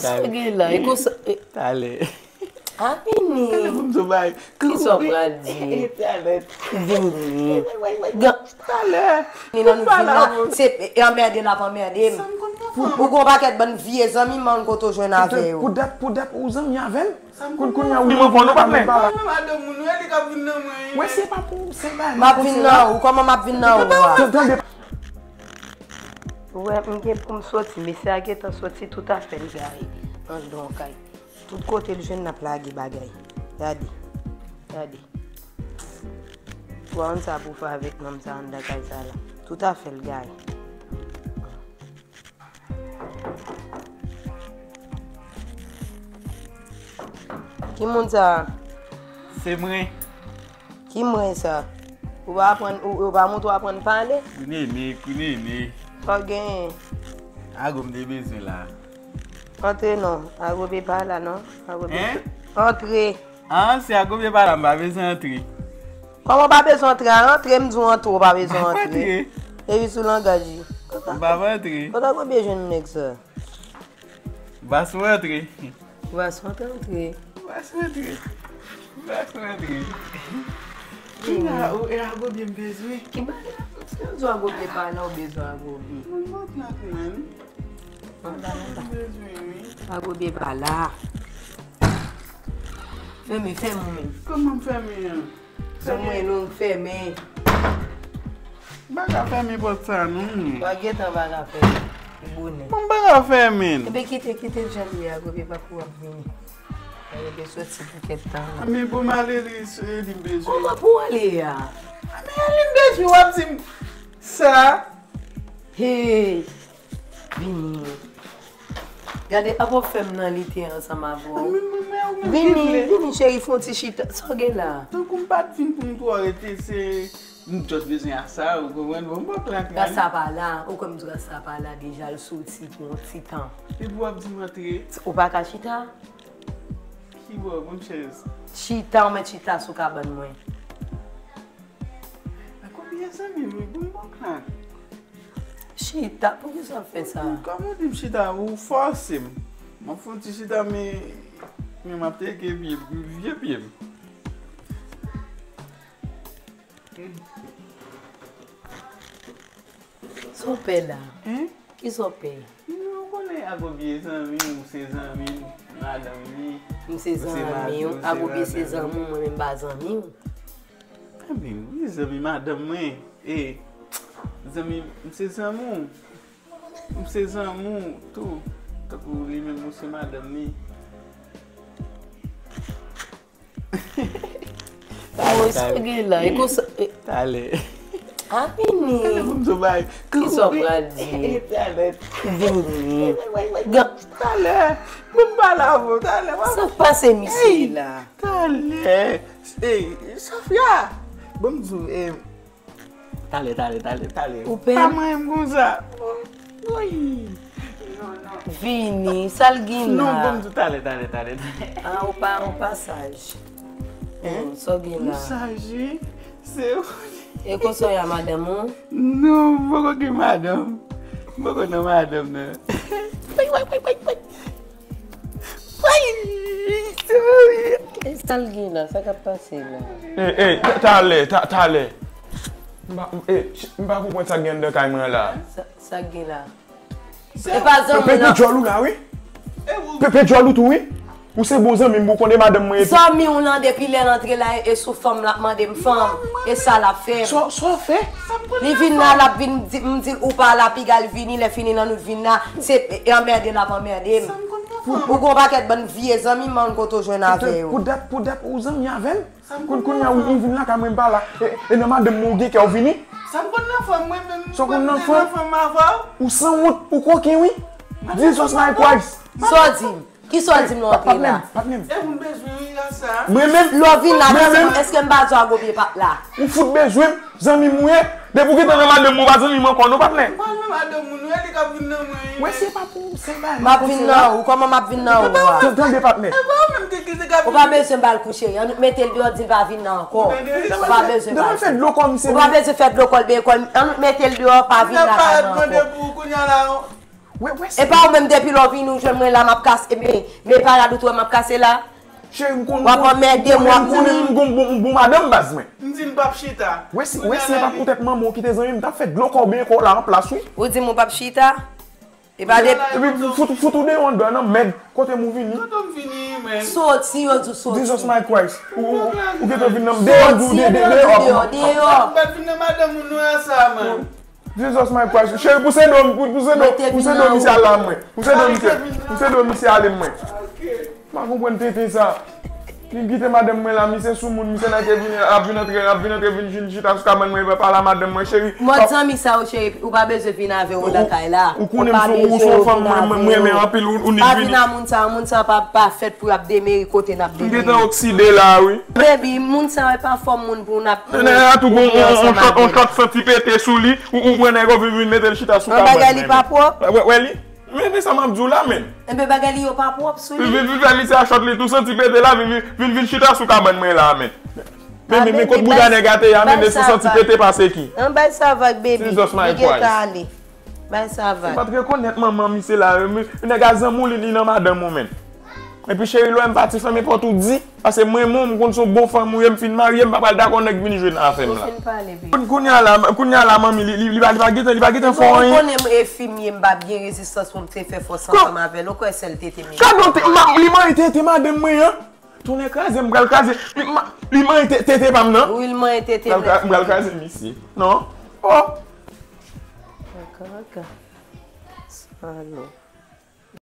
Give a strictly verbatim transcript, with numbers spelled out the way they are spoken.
Sa gen la, e konsa. Talè. A vini. Talè pou m di w bagay. Kisa w pral di? Talè. Vini. Talè. Vini nan vin la. Se anmède l ap anmède m. Ou gon pakèt bann vye zanmi, m kote w jwenn avè yo. Pou dat, pou dat, ou zanmi avè l? Kounye a ou vin nan kò nou pa plen. Madanm moun, wè li k ap vin nan mwen. Wè se pa pou, se pa. M ap vin nan ou, kòman m ap vin nan ou a? Tande. Ou wè, m gen pou m soti, mesye a gentan soti tout afè l gaye anndan yon kay. Tout kote l jwenn n ap lage bagay. Gade. Gade. Ou pa konn sa pou fè avèk nonm sa anndan kay sa la. Tout afè l gaye. Ki moun sa? Se mwen. Ki mwen sa? Ou pa aprann, ou, ou pa montre w aprann pale? Kou nene, kou nene. Sa w genyen? Ago m te bezwen la. Antre non. Agobe pa la non. Agobe. Hein? Antre. Ah, se Agobe pa la, m pa bezwen antre. Kòman w pa bezwen antre? Al antre, m di w antre, w pa bezwen antre. M pa antre. Epi sou langaj li. M pa antre. Kote Agobe jwenn nèg sa? Bas mwen antre. Bas mwen antre, antre. Bas mwen antre. Bas mwen antre. Ki la, ou e Agobe m bezwen. Ki bagay la, se yon zo Agobe pa la, ou bezwen Agobe. Mwen mwen plat mwen. Mwen pa la. M bezwen, wi. Agobe pa la. Fèmen, fèmen ou menm. Kòman m fèmen an? Zanmi nou fèmen. M pa ka fèmen pòt sa non. Mwen gentan pa ka fèmen. Bonè. Mwen pa ka fèmen. Ebe kite, kite l jan li ye a, Gobe pa pou w ap vini. Gobe soti pou kèk tan la. Men bon, m ale li, li m bezwen. Kòman pou w ale a? Men ale m bezwen, w ap di m sa. Hey. Vini. Gade, apa w fè m nan lite ansanm avè w. Vini, vini, cheri, fè yon ti chita. Sa w gen la? Tankou m pa t vin pou m twò rete, se m just bezwen a sa, ou konprann? Bon, m pran klak la. Rasta pa la, ou kwè m di rasta pa la, deja l soti pou yon ti tan. Epi w ap di m antre. Ou pa ka chita? Ki bò, bon chèz. Chita, ou mèt chita sou kabann mwen. A konbyen zanmi m, wi, bon, m pran klak. Chita, poukisa w fè sa? Kòman w di m chita, ou fòse m. M ap fè yon ti chita, men, men m ap teke pye, vye pye m. Sa w pè la? Hein? Kisa w pè? Non, ou konnen Agobe zanmi m, ou se zanmi madanm li. M se zanmi w, Agobe se zanmi w, mwen menm m pa zanmi w. Ebyen, wi, zanmi madanm mwen. E, zanmi, m se zanmi w. M se zanmi w tou. Tankou li menm, ou se madanm li. Woy, sa gen la? E konsa, e talè. A vini. Talè pou m di w bagay. Kisa w pral di? Talè. Vini. Talè. Bon, m pale avè w. Talè. Sa k pase misye la? Talè. Ey, Sofia. Bon, m di w, e, talè, talè, talè, talè. Ou pè? Pa manyen m konsa. Woy. Vini, sa l gen la? Non, bon, m di w talè, talè, talè, talè. Ah, ou pa, ou pa saj. Hein? Sa w gen la? M saj, wi. Se ou. E konsa w ye a madanm ou? Non, m poko gen madanm. M poko nan madanm nan. Woy, woy, woy, woy, woy. Woy! E sa l gen la? Sa k ap pase la? E, e, ta-, talè, ta-, talè. M pa, e, m pa konprann sa k gen anndan kay mwen la. Sa, sa k gen la? E pa zanmi w nan. Pepe djòl ou la, wi. Pepe djòl ou tou, wi. Ou se bon zanmi m, ou konnen madanm mwen epi. Zanmi w nan depi lè l antre la, e sou fanm l ap mande m fanm. E sa l ap fè m. Sa, sa w fè? Li vin la, l ap vin di, m di l ou pa la, piga l vini, lè fini nan nou vin la, se anmède l ap anmède m. Ou gon pakèt bann vye zanmi, m pa konn kote w jwenn avè yo. Pou dat, pou dat, ou zanmi avè l? Koun-, kounye a ou, ou vin lakay mwen, m pa la. E, e nan madanm mwen ou gen kè ou vini? Sa m konn nan fanm mwen menm. Sa w konn nan fanm? Ou sanwont, ou koken, wi. Jesus my Christ. Sa w di m? Kisa w di m lè w antre la? Patnè m, patnè m. E ou m bezwen wi la sa. Mwen menm. Lè w vin la, mwen menm. Èske m pa di w Agobe pa t la? Ou fout bezwen m, zanmi m ou ye. Depi w gentan nan madanm mwen, ou pa zanmi m ankò non, patnè. M pa nan madanm moun, wi, li k ap vin nan mwen. Wè se pa pou, se pa. M ap vin nan ou, kòman m ap vin nan ou a? Tande, patnè. E pa ou menm ki, ki te ka vini. Ou pa bezwen ba l kou cheri, ann nou mete l deyò, di l pa vin nan ankò. Ou pa bezwen ba l. Fè dlo kò misye. Ou pa bezwen fè dlo kò l, byen kò l, ann nou mete l deyò, pa vin lakay mwen ankò. Mande pou ou kounye a la. E pa ou menm depi lè w vini ou jwenn mwen la m ap kase, men, men parad ou t wè m ap kase la. Cheri, m konn. W ap anmède m, w ap mouri. M gon bon, bon madanm baz mwen. M di m p ap chita. Wè si, wè si e pa poutèt manman w ki te zanmi m, m t ap fè dlo kòben kò w la an plas wi. Ou di m ou p ap chita? E pa de. Epi fout, fout ou deyò anndan nan mèd, kote m ou vini? Kote m vini, men? Soti, yo di w soti. Jesus my Christ. Ou, ou, ou gentan vin nan m deyò, deyò, deyò, deyò. Ou pa t vin nan madanm ou nou a sa, man. Jesus my Christ. Cheri, pouse do m, pouse do, pouse do misye ale la mwen. Pouse do misye, pouse do misye ale mwen. M pa konprann tenten sa. Li kite madanm mwen la, misye sou moun, misye nan te vin, ap vin antre, ap vin antre vin vin chita sou kabann mwen, epi pale a madanm mwen, cheri. Mòd zanmi sa yo, cheri, ou pa bezwen vin avè yo lakay la. Ou konnen m se yon fanm mwen, mwen renmen anpil, ou, ou ni vini. Pa vin a moun sa, moun sa pa, pa fèt pou y ap demeri kote n ap demeri. M gentan okside la, wi. Baby, moun sa yo pa fòm moun pou n ap. Nèg la tou gon yon, yon, yon short, yon short santi pete sou li, ou, ou pran nèg ou vin, vin mete l chita sou kabann mwen. Yon bagay li pa pwòp. Wè, wè li? Men, men sa m ap di w la, men. Enben, bagay li yo pa pwòp sou li. Vin, vin, vin fè misye a short li tou santi pete la, vin, vin, vin, vin chita sou kabann mwen la, men. Men, men, men, kot bouda nèg a te ye a, men, e sou santi pete pase ki. An bay sa vag, baby. Jesus my Christ. Bay sa vag. Ou pa t rekonèt manman misye la, men, nèg a zanmi w li, li nan madanm ou, men. Epi cheri, lè m pati, fèmen pòt ou di, paske mwen menm, m konn se yon bon fanm ou ye, m fin marye, m pa pral dakò nèg vin jwe nan afè m la. Ou fin pale, baby. Kounye a la, kounye a la, manmi, li, li, li pa, li pa gentan, li pa gentan fè anyen. Ou konnen m enfimye, m pa gen rezistans pou m te fè fòs ansanm avè l. Ou kwè sèl tete m ye. Gade yon te, ma, li manyen tete madanm mwen an. Tonnè kraze, m pral kraze. Li, ma, li manyen te, tete pa m nan. Wi, li manyen tete m. M pral kraze misye. Non. Oh. Kaka, kaka. Salòp.